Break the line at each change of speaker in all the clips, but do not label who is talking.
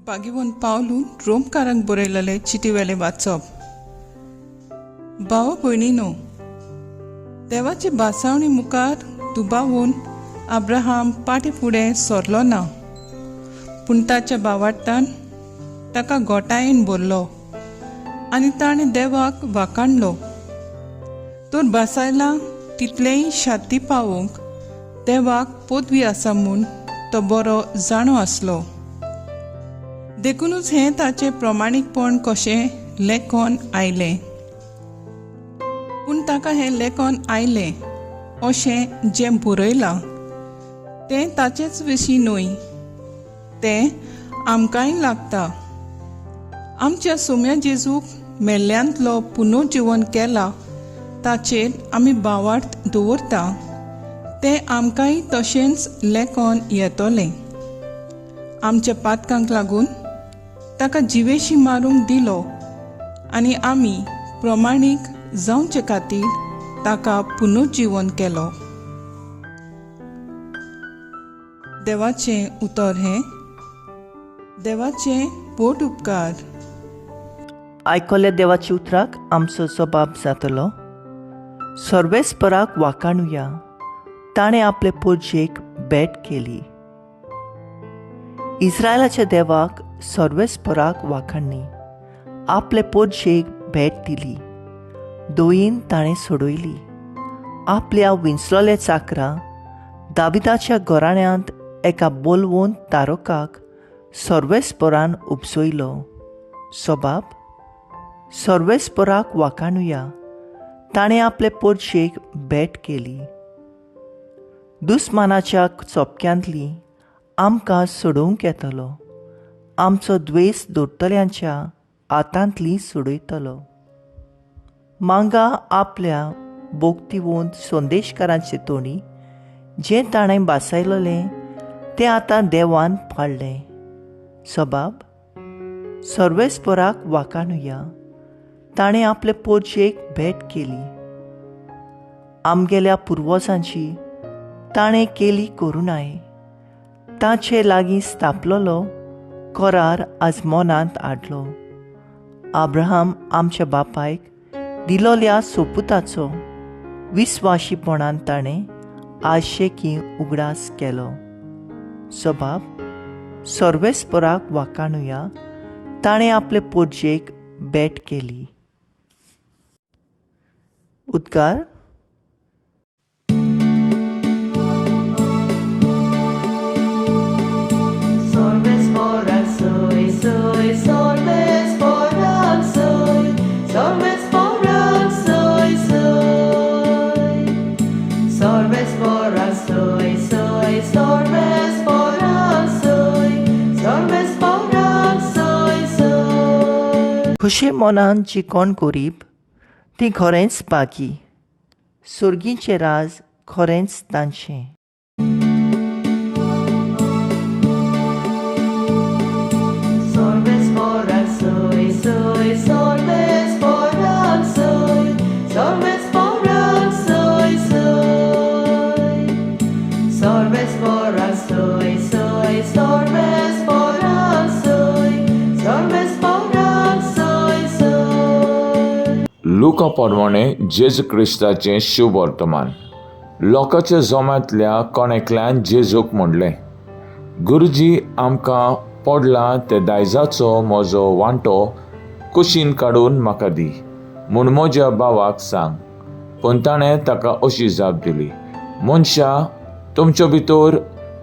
भाग्यवंत पावलून रोमकारांक बरयलेले चिटी वेलें वाचप. भाव भयणीनो, देवाचे भासावणी मुखार दुबावून अब्राहम पाटी फुडें सरलो ना, पूण ताच्या भावार्तान ताका गोटायेन भरलो आनी ताणें देवाक वाखाणलो. तर भासायला तितलेंय शाती पावोवंक देवाक पदवी आसा म्हूण तो बरो जाणो आसलो. देखूनच हें ताचें प्रमाणीकपण कशें लेखन आयलें. पूण ताका हें लेखन आयलें अशें जें बरयलां तें ताचेच विशीं न्हय, तें आमकांय लागता. आमच्या सोम्या जेजूक मेल्ल्यांतलो पुनर्जिवन केला ताचेर आमी भावार्थ दवरता, तें आमकांय तशेंच लेखन येतलें. आमच्या पातकांक लागून ताका जिवेशी मारूंक दिलो आनी आमी प्रमाणीक जावचे खातीर ताका पुनर्जिवन केलो. देवाचें उतर हें देवाचें पोट उपकार.
आयकल्या देवाच्या उतराक आमचो जबाब जातलो. सर्वेस्पराक वाखाणुया, ताणें आपले पोरजेक भेट केली. इस्रायलाच्या देवाक सर्वेस्पराक वाखाणणी, आपले पोरजेक भेट दिली. दोयीन ताणें सोडयली. आपल्या विंचलोल्या चाकरा दाविदाच्या घराण्यांत एका बोलवून तारोकाक सर्वेस्परान उपसयलो. सबाब सर्वेस्पराक वाखाणुया, ताणें आपले पोरजेक भेट केली. दुस्मानाच्या चोपक्यांतली आमकां सोडोवंक येतलो, आमचो द्वेस दवरतल्यांच्या हातांतली सोडयतलो. मांगा आपल्या बोगतिवंत संदेशकारांचे तोंडी जें ताणें भासायलें तें आतां देवान पाळ्ळें. सबाब सर्वेस्पराक वाखाणुया, ताणें आपले पोरजेक भेट केली. आमगेल्या पुर्वजांची ताणें केली करुणाय, ताचे लागीं स्थापलेलो करार आज मनांत हाडलो. अब्राहम आमच्या बापायक दिलोल्या सोपुताचो विस्वाशीपणान ताणें आशेकी उगडास केलो. सबाब सर्वेस्पराक वाखाणुया, ताणें आपले पोरजेक भेट केली. उद्गार. खुशे मनान जी कोण गरीब ती खरेंच बागी, सर्गीचें राज खरेंच तांचें.
लुका प्रमाणे जेजू क्रिस्ताचें शुभ वर्तमान. लोकांच्या जमांतल्या कोण एकल्यान जेजूक म्हणलें, गुरुजी, आमकां पडला ते दायजाचो म्हजो वांटो कुशीन काडून म्हाका दी म्हूण म्हज्या भावाक सांग. पूण ताणें ताका अशी जाप दिली, मनशा, तुमचे भितर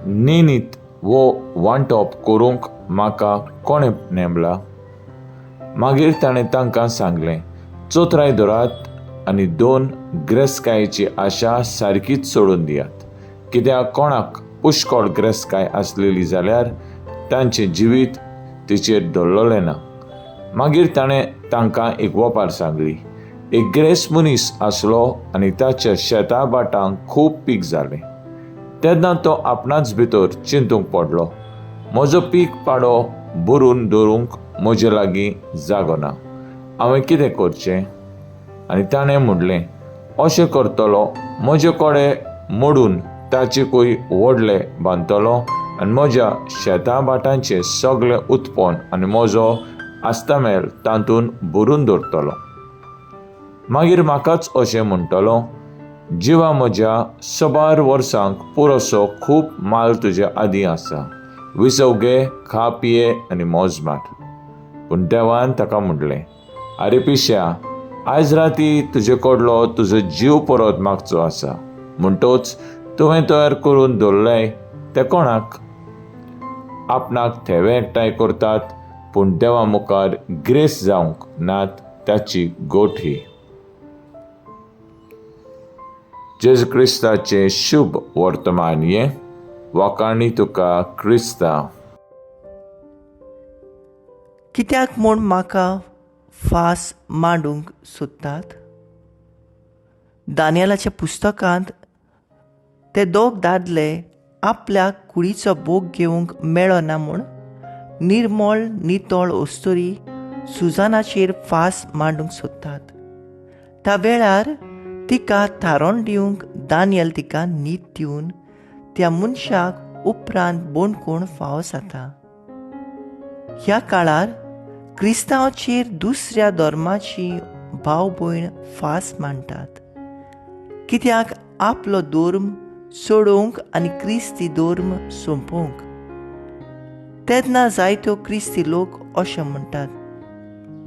नेनीत वो वांटप करूंक म्हाका कोणें नेमला? मागीर ताणें तांकां सांगलें, चोत्राय धरात आनी दोन ग्रेसकायेची आशा सारकीच सोडून दियात. कित्याक कोणाक पुष्कळ ग्रेसकाय आसलेली जाल्यार तांचें जिवीत तिचेर धरलेलें ना. मागीर ताणें तांकां एक वपार सांगली. एक ग्रेस मनीस आसलो आनी ताच्या शेता भाटांक खूब पीक जालें. तेन्ना तो आपणाच भितर चिंतूंक पडलो, म्हजो पीक पाडो भरून दवरूंक म्हजे लागीं जागो ना, हांवें कितें करचें? आनी ताणें म्हणलें, अशें करतलो, म्हजे कडेन मोडून ताचे कोय व्हडले बांदतलो आनी म्हज्या शेतां भाटांचें सगळें उत्पन्न आनी म्हजो आस्तामेल तातूंत भरून दवरतलो. मागीर म्हाकाच अशें म्हणटलो, जिवा म्हज्या सबार वर्सांक पुरोसो खूब माल तुजे आदीं आसा, विसव घे, खा पिये आनी मौज मार. पूण देवान ताका म्हणलें, आरे पिश्या, आयज राती तुजे कडलो तुजो जीव परत मागचो आसा, म्हणटोच तुवें तयार करून दवरलें तें कोणाक? आपणाक थेवे एकठांय करतात पूण देवा मुखार ग्रेस जावंक नात ताची गोठ ही. जेजू क्रिस्ताचें शुभ वर्तमान हें. वाखाणी तुका क्रिस्ता.
कित्याक म्हूण म्हाका फास मांडूंक सोदतात? दानियलाच्या पुस्तकांत ते दोग दादले आपल्या कुडीचो भोग घेवंक मेळना म्हूण निर्मळ नितळ अस्तुरी सुजानाचेर फास मांडूंक सोदतात. त्या वेळार तिका थारोवन दिवंक दानियल तिका न्हीद दिवन त्या मनशाक उपरांत बोणकोण फावो जाता. ह्या काळार क्रिस्तांवाचेर दुसऱ्या धर्माची भाव भयण फास मांडटात, कित्याक आपलो धर्म सोडोवंक आनी क्रिस्ती धर्म सोंपोवंक. तेन्ना जायत्यो क्रिस्ती लोक अशें म्हणटात,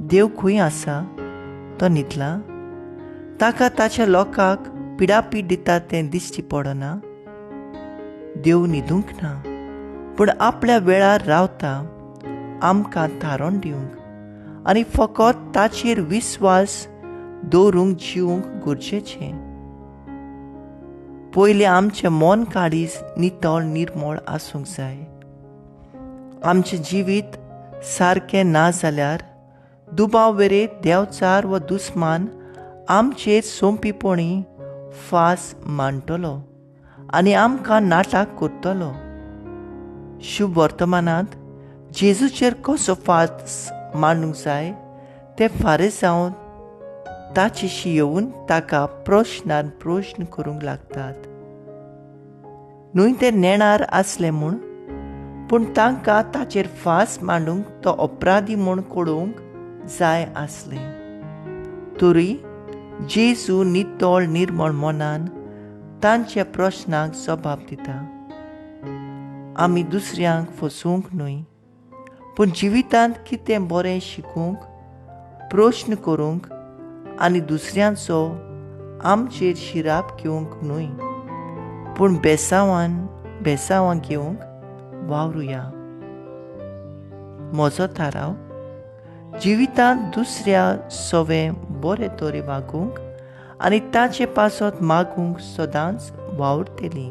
देव खंय आसा? तो न्हिदला? ताका ताच्या लोकांक पिडापीड दिता तें दिश्टी पडना? देव न्हिदूंक ना, पूण आपल्या वेळार रावता आमकां थारोवन दिवंक आनी फकत ताचेर विस्वास दवरूंक जिवंक गरजेचें. पयलीं आमचें मन काळीज नितळ निर्मळ आसूंक जाय. आमचें जिवीत सारकें ना जाल्यार दुबाव वेरे देवचार वा दुस्मान आमचेर सोंपेपणी फास मांडटलो आनी आमकां नाटक करतलो. शुभ वर्तमानांत जेजूचेर कसो फास मांडूंक जाय ते फारीसांव ताचेशी येवन ताका प्रश्नान प्रश्न करूंक लागतात. न्हय ते नेणार आसले म्हूण, पूण तांकां ताचेर फास मांडूंक तो अपराधी म्हूण कळोवंक जाय आसलें. तरी जेजू नितळ निर्मळ मनान तांच्या प्रश्नाक जबाब दिता. आमी दुसऱ्यांक फसोवंक न्हय, पूण जिवितांत कितें बरें शिकूंक, प्रश्न करूंक आनी दुसऱ्यांचो आमचेर शिराप घेवंक न्हय, पूण बेसांवान घेवंक वावरुया. म्हजो थाराव, जिवितांत दुसऱ्या सवे बरे तरे वागूंक आनी ताचे पासत मागूंक सदांच वावुरतली.